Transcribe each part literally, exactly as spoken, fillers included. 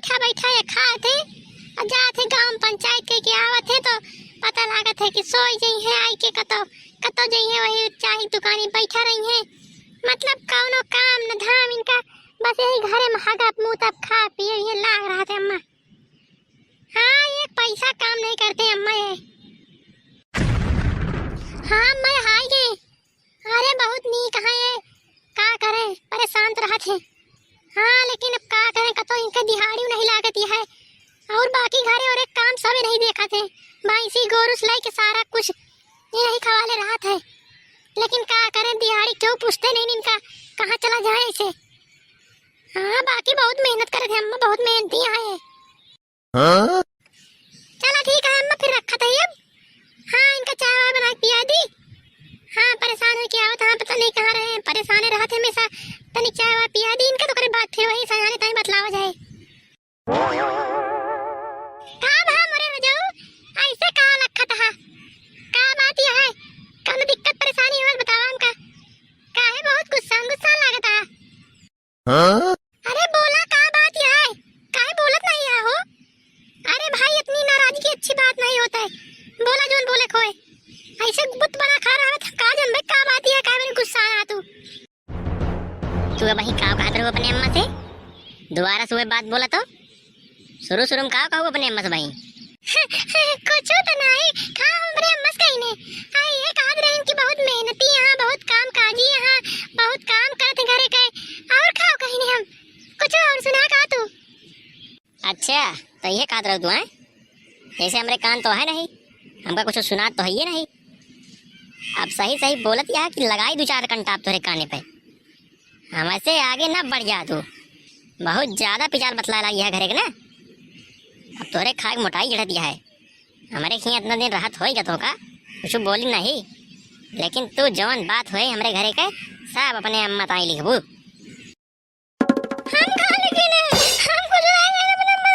बैठा बैठा ये खात है, और जात है गाँव पंचायत के, के आवत है तो पता लागत है कि सोई जइहैं, आई के कतो, कतो जइहैं, वही चाय की दुकानी बैठा रहिहैं। मतलब कौनो काम न धाम इनका, बस यही घरे में हगब मूतब, खा पिए, ये लाग रहत है अम्मा। हाँ, ये पैसा काम नहीं करते अम्मा ये। हाँ अम्मा, हाय गे। अरे बहुत नीक है ये, का करें, परेशान तो रहत है। हाँ, लेकिन अब का करें, कतो इनके दिहाड़ी नहीं लागत है, और बाकी घरे और एक काम सब नहीं देखत है। भैंसी गोरू से लेके सारा कुछ ये नहीं खवाले रहत है, लेकिन का करें, दिहाड़ी क्यों पूछते नहीं इनका, कहाँ चला जाए ऐसे। हाँ, बाकी बहुत मेहनत करत है अम्मा, बहुत मेहनती है ये। हाँ? चला ठीक है अम्मा, फिर रखत है अब। हाँ, इनका चाय वाय बना के पिया दी। हाँ, परेशान होके आवत, हाँ, पता नहीं कहाँ रहे, परेशान रहत है हमेशा। तनी चाय वाय पिया दी इनका, तो ओकरे बाद फिर वही सयाने ताई बतलावा जाए। का भा मोरे रजऊ, ऐसे का लखत हा? का बात यह है? कौनो दिक्कत परेशानी है बतावा हमका। काहे बहुत गुस्सा गुस्सा लागत हा? हाँ? अरे बोला, का बात यह है? काहे बोलत नहीं है हो? अरे भाई, इतनी नाराजगी अच्छी बात नहीं होता है। बोला जौन बोले खोए। ऐसे बुत बना खा रहा है तो का जनबे का बात यह है, काहे मेरे गुस्सा आया तू? तू अबहीं का कहत रहू अपने अम्मा से? दोबारा से वह बात बोला तो? शुरू शुरू में का कहू अपने अम्मा से भाई? कुछ तो नहीं, का हमरे अम्मा से कही ने। हाँ, ये कहत रहन कि बहुत मेहनती यहाँ, बहुत काम काजी यहाँ, बहुत काम करत हैं घरे के। और का कही ने हम? कुछ और सुना का तू? अच्छा, तो ये कहत रहू तू, हैं? जैसे हमरे कान तो है नहीं, हमका कुछ सुनात तो है ये नहीं। अब सही सही बोलत यह कि लगाई दो चार कंटाप तोरे काने पे। हमसे आगे ना बढ़ जा तू। बहुत ज्यादा पिचाल बतला लगी है घरे के ना। अब तोरे खाए के मोटाई चढ़त यह है। हमरे खियाँ इतना दिन रहत होई गत होका, कुछ बोली नहीं, लेकिन तू जौन बात होए हमरे घरे के, सब अपने अम्मा ताई लिखबू। हम का लिखी ने, हम कुछ नहीं जाने अपने अम्मा।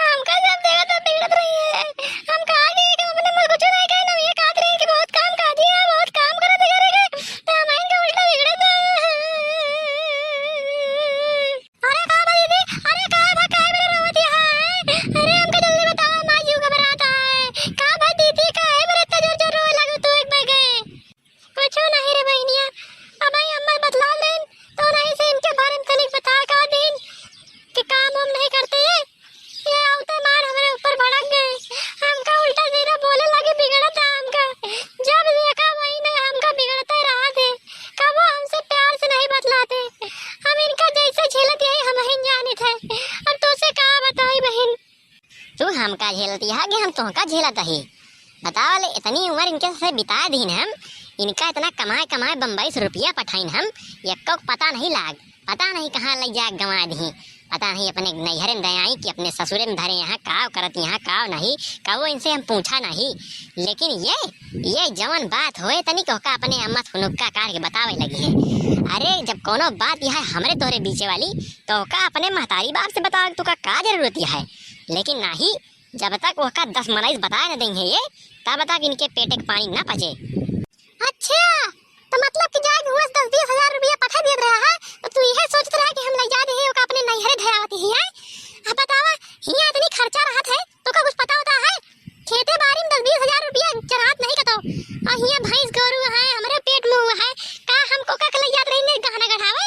हमका जब देखा तब बिगड़त रही है। हम कहा कि हम अपने अम्मा कुछ नहीं कहे ना, ये कहत रही कि बहुत काम काजी है, बहुत काम करत है घरे के, तो हम इनका उल्टा बिगड़त है। अरे का बा दीदी, अरे का बा, काहे मेरे रोवत है? अरे हमका जल्दी बताओ, माँ जी घबरात है। का बा दीदी, काहे मेरे इतना जोर जोर रोए लगू तू एक बैगे? कुछो नहीं रे बहिनिया, अबहीं अम्मा बतलाल रहिन, तो नहीं से इनके बारे में तनिक बता का दिन कि काम वाम नहीं करते ये। ये आवते मार हमरे ऊपर भड़क गए, हमका उल्टा सीधा बोले लगे, बिगड़त है हमका। जब देखा वही नहीं हमका बिगड़ते रहत है, कबो हमसे प्यार से नहीं बतलाते। हम इनका जैसे झेलत यही हमहिन जानित है, अब तोसे का बताई बहिन। तू हमका झेलती है कि हम तोहका झेलत ही? बतावा ले, इतनी उम्र इनके से बिता दीन हम, इनका इतना कमाए कमाए बम्बई से रुपया पठाइन हम, यक्को पता नहीं लाग, पता नहीं कहाँ लइ जाए गंवा दीन, पता नहीं अपने नैहरे में दयाई कि अपने ससुरे में धरे यहाँ, काव करत यहाँ, काव नहीं, कबो इनसे हम पूछा नहीं। लेकिन ये, ये जवन बात होए तनी ओका अपने अम्मा से हुनुक्का काढ़ के बतावे लगी है। अरे जब कोनो बात यह है हमरे तोहरे बीचे वाली, तो ओका अपने महतारी बाप से बतावे के तोका का जरूरत है? लेकिन नाही, जब तक ओका दस मनई से बताए न देंगे ये, तब तक इनके पेटे के पानी न पचे। अच्छा, तो मतलब कि जाए के हुआ से दस बीस हजार रुपया पठा दिए रहा है, तो तू यह सोचत रहा कि हम ले जा दे ओका अपने नैहरे धरावत ही है। अब बतावा, हियाँ इतनी खर्चा रहत है, तो का कुछ पता होता है? खेते बारी में दस बीस हजार रुपया चढ़ात नहीं कतो, और हियाँ भैंस गोरू है, हमरे पेट में हुआ है, का हमको का ले जात रही ने गहना गढ़ावे?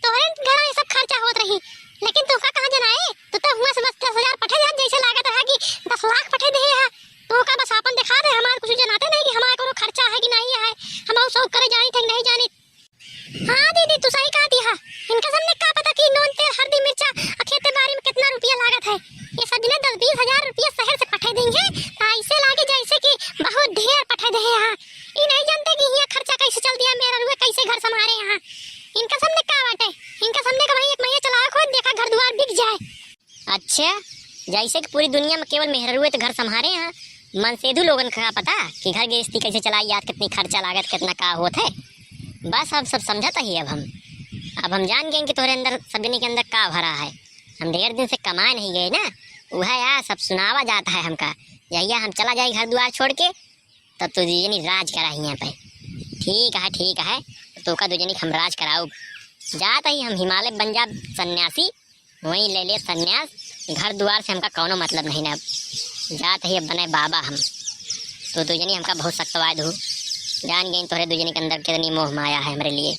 तोहरे घरा ये सब खर्चा होत रही, लेकिन तोहका कहाँ जनाए? तू तो हुआ से बस दस हजार पठे जात, जैसे लागत रहा कि दस लाख पठे दे है। तोहका बस आपन दिखा दे, हमार कुछ जनाते नहीं कि हमार कोनो खर्चा है कि नहीं है, हम और शौक करे जानी थे कि नहीं जानी। हाँ दीदी, तू सही कहा दिया। इनका सामने का पता कि नून, तेल, हल्दी, मिर्चा और खेते बारी में कितना रुपया लागत है। ये सब जिन्हें दस बीस हजार रुपया शहर से पठे देंगे, तो ऐसे लागे जैसे कि बहुत ढेर पठे दे हैं। ई नहीं जानते कि यहाँ खर्चा कैसे चल दिया, मेहरारुए कैसे घर संभारे यहाँ। इनका सामने का बाटे, इनका सामने का भाई एक महीना चलाओ खुद, देखा घर द्वार बिक जाए। अच्छा, जैसे कि पूरी दुनिया में केवल मेहरारुए तो घर संभारे हैं, मनसेधू लोगन का पता कि घर गृहस्थी कैसे चलाई जात, कितनी खर्चा लागत, कितना का होत है। बस हम सब समझत ही अब हम, अब हम जान गए कि तोहरे अंदर, सब जने के अंदर का भरा है। हम ढेर दिन से कमाए नहीं गए ना, वह या सब सुनावा जाता है हमका। जहिया हम चला जाए घर द्वार छोड़ के, तब तो दुजनी राज करा हियाँ पे। ठीक है, ठीक है, तो का दुजनी हम राज कराउब। जात ही हम हिमालय बन जाब सन्यासी, वहीं ले ले संन्यास, घर दुआर से हमका कौनो मतलब नहीं ना। जात ही अब बने बाबा हम। तो दुजनी हमका बहुत सख्तवाद हो। जान गई तोहरे दुजनी के अंदर कितनी मोह माया है हमरे लिए।